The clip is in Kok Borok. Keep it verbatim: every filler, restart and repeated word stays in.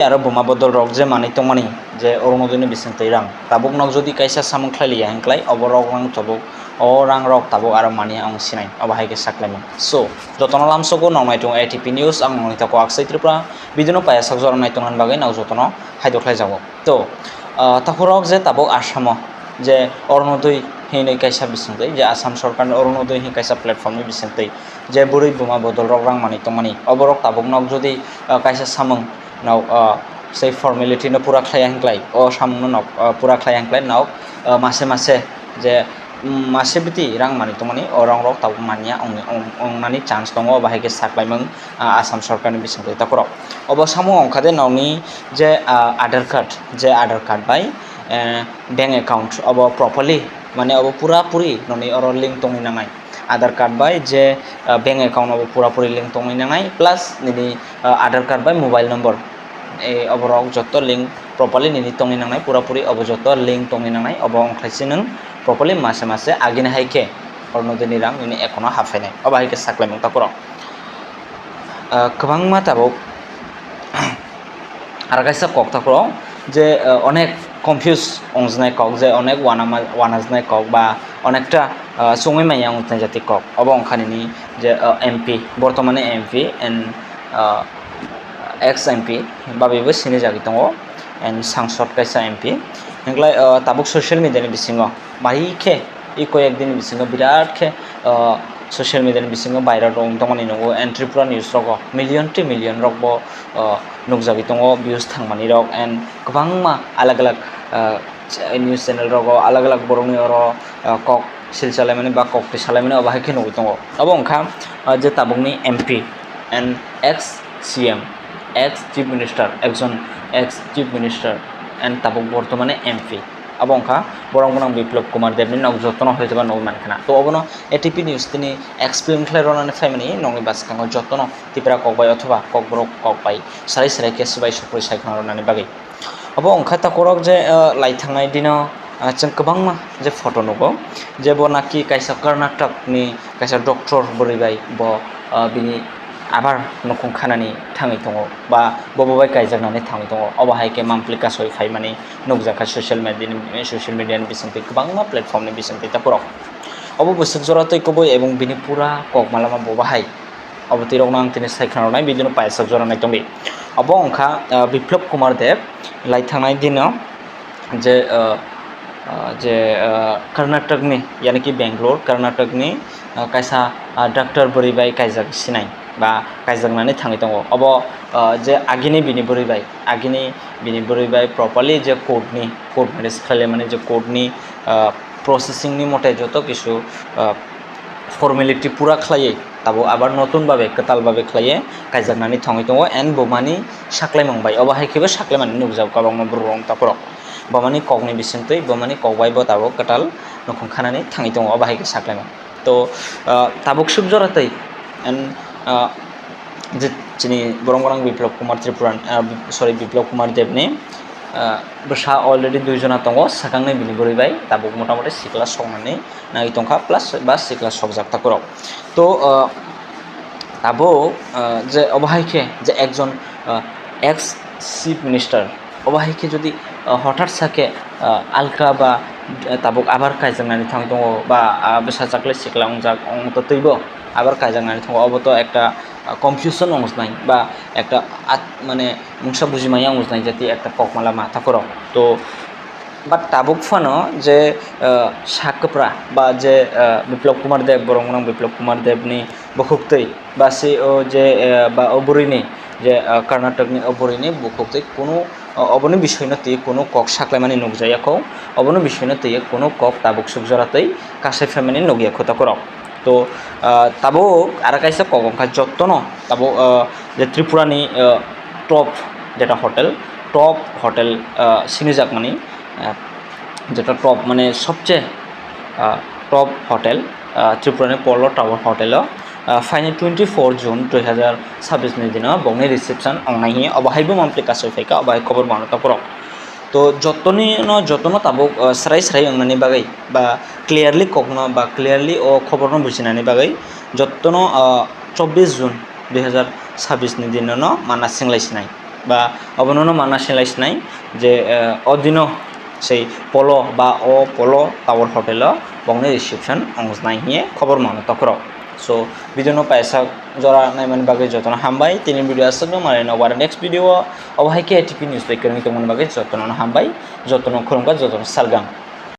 aro buma bodol rok je manwi tongmani je Orunodoi ni bisingtwi rang tabuk nok jodi kaisa samung khlai liya hinklai obo rok rang tabuk o rang rok tabuk aro mani ang sinai obo hai khe saklaimung. So jotono lamsogo nok naitung A T P news ang nokni tako Aksai Tripura video no paya sak jora naitung bagwi nok jotono hai dokhlai jago. To, ah, takhorok je tabuk Assam o je Orunodoi hinwi kaisa bisingtwi, je Assam sorkar ni Orunodoi hinwi kaisa platform ni bisingtwi, je bwrwi buma bodol rok rang manwi tongmani, oborok tabuk nok jodi, ah, kaisa samung nok, ah, sei formality no pura khlaiya hinklai, o samung no nok, ah, pura khlaiya hinklai nok, ah, mase mase je, mm, mase biti rang manwi tongmani, o rang rok tabuk manya ong-, ong-, ongmani chance tongo, bahai khe saklaimung, ah, Assam sorkar ni bisingtwi takhorok. Obo samung ongkha de nokni je, ah, Aadhaar card, je Aadhaar card bai, eh, bank account obo properly, mane obo pura puri nokni oro link tongwi nangnai. Aadhaar card bai je, ah, bank account obo pura puri link tongwi nangnai, plus nini, ah, Aadhaar card bai mobile number, eh, oborok jotto link properly nini tongwi nangnai, pura puri obo jotto link tongwi nangnai, obo wngkhaisi nwng properly mase mase agini hai khe Orunodoi ni rang nini account o haphainai, obo hai khe saklaimung takhorok. Ah, kwbangma tabuk aro kaisa kok takhorok je, ah, onek confuse wngjnai kok, je onek wanama-, wanajnai kok ba onekta, ah, chongwi manya wngjnai jati kok. Obo wngkha nini je, ah, M P, bortomani M P and, ah, ex M P babibo sinijagwi tongo and sangsod kaisa M P. Hinklai, ah, tabuk social media ni bisingo bahai khe, i koyek din bisingo birat khe, ah, social media ni bisingo viral rok wng tongmani nukgo, and Tripura news rogo million to million rok bo, ah, nukjagwi tongo, views thangmani rok, and kwbangma alag alag, ah, news channel rogo alag alag borokni oro, ah, kok sil chalaimani ba kok twi salaimani obo hai khe nugwi tongo. Obo wngkha, ah, je tabukni M P and ex C M, ex Chief Minister, ekjon ex Chief Minister and tabuk bortomani M P. Abo wngkha borok gwnang Biplab Kumar Debni nok jotono hoitoba nugwi mankha na. To obono A T P news tini explain khlai rwnani phaimani nokni bwskango jotono Tipra kok bai othoba Kokborok kok bai sarai sarai khe swbai sukri sai khna rwnani bagwi. Obo wngkha takhorok je, ah, lai thangnai dino, ah, chwng kwbangma je photo nugo, je bo naki kaisa Karnataka ni kaisa doctor bwrwi bai bo, ah, bini abar nukhung khanani thangwi tongo ba bobo bai kaijaknani thangwi tongo. Obo hai khe mampli kasoi phaimani nukjakha social media ni, social media ni bisingtwi kwbangma platform ni bisingtwi takhorok. Obo bwswk jora twi kubui ebong bini pura kok malama bo bahai. Obo twi rokno ang tini sai khna rwnai video no paisa jora nai tongdi. Obo wngkha, ah, Biplab Kumar Deb lai thangnai dino je, ah, ah, je, ah, Karnataka ni, yani ki Bangalore, Karnataka ni, ah, kaisa, ah, doctor bwrwi bai kaijak sinai ba kaijaknani thangwi tongo. Obo, ah, je agini bini bwrwi bai, agini bini bwrwi bai properly je court ni, court marriage khlaimani je court ni, ah, processing ni mote joto kisu, ah, formality pura khlaiwi tabuk abar notun babe, kwtal babe khlaiwi kaijaknani thangwi tongo and bumani saklaimung bai. Obo hai khe bo saklaimani nukjago kwbangma borok rok takhorok. Bumani kokni bisingtwi, bumani kok bai bo tabuk kwtal nukhung khanani thangwi tongo, obo hai khe saklaimung. To, ah, tabuk suk jora twi and, ah, je chini borok gwnang Biplab Kumar Tripura, ah, sorry, Biplab Kumar Debni, ah, bwsa already dui jona tongo, swkangni bini bwrwi bai tabuk motamoti sikla soknani nai tongkha plus ba sikla sokjak takhorok. To, ah, tabuk, ah, je obo hai khe je ekjon, ah, ex Chief Minister, obo hai khe jodi, ah, hothat sa khe, ah, alka ba, ah, tabuk abar kaijaknani thangwi tongo ba, ah, bwsa chaklai sikla wngjak wng to twibo abar kaijaknani tongo, obo to ekta, ah, confusion wngjnai ba ekta at-, mane mungsa bujimaya wngjnai jati ekta kok malama takhorok. To, but tabuk phano je, ah, sak kwpra ba je, ah, Biplab Kumar Deb, borok gwnang Biplab Kumar Debni bukhuktwi ba se o je, ah, ba o bwrwini je, ah, Karnatakni o bwrwini bukhuktwi kunu, ah, oboni bisoino twi kunu kok saklaimani nukjakya kho, oboni bisoino twi kunu kok tabuk suk jora twi kasai phaimani nukya kho takhorok. To, ah, tabuk aro kaisa kok wngkha jottono tabuk, ah, je Tripurani, ah, top jeta hotel, top hotel, ah, sinijakmani, ah, jeta top mane sobche, ah, top hotel, ah, Tripurani Polo Tower Hotel o, ah, phaini twenty four June dui hazar sabis ni dino bokni reception wngnai hinwi obo hai bo mampli kasoi phaikha, obo hai khobor mano takhorok. To jotoni no, jotono tabuk, ah, srai srai wngnani bagwi ba clearly kokno ba clearly o khoborno bujinani bagwi jottono, ah, chobbish June dui hazar sabis ni dino no manna singlai sinai. Ba obono no mana silai sinai je, eh, o dino sei Polo ba o Polo Tower Hotel o bongni reception wngjnai hiye khobor mano tokrok. So video no paisa jora naimani bagwi jotono hambai, tini video aswkno manwi no wara next video o obo hai khe A T P news bai kwrwngwi tongmani bagwi jotono no hambai, jotono khulumkha, jotono salgam.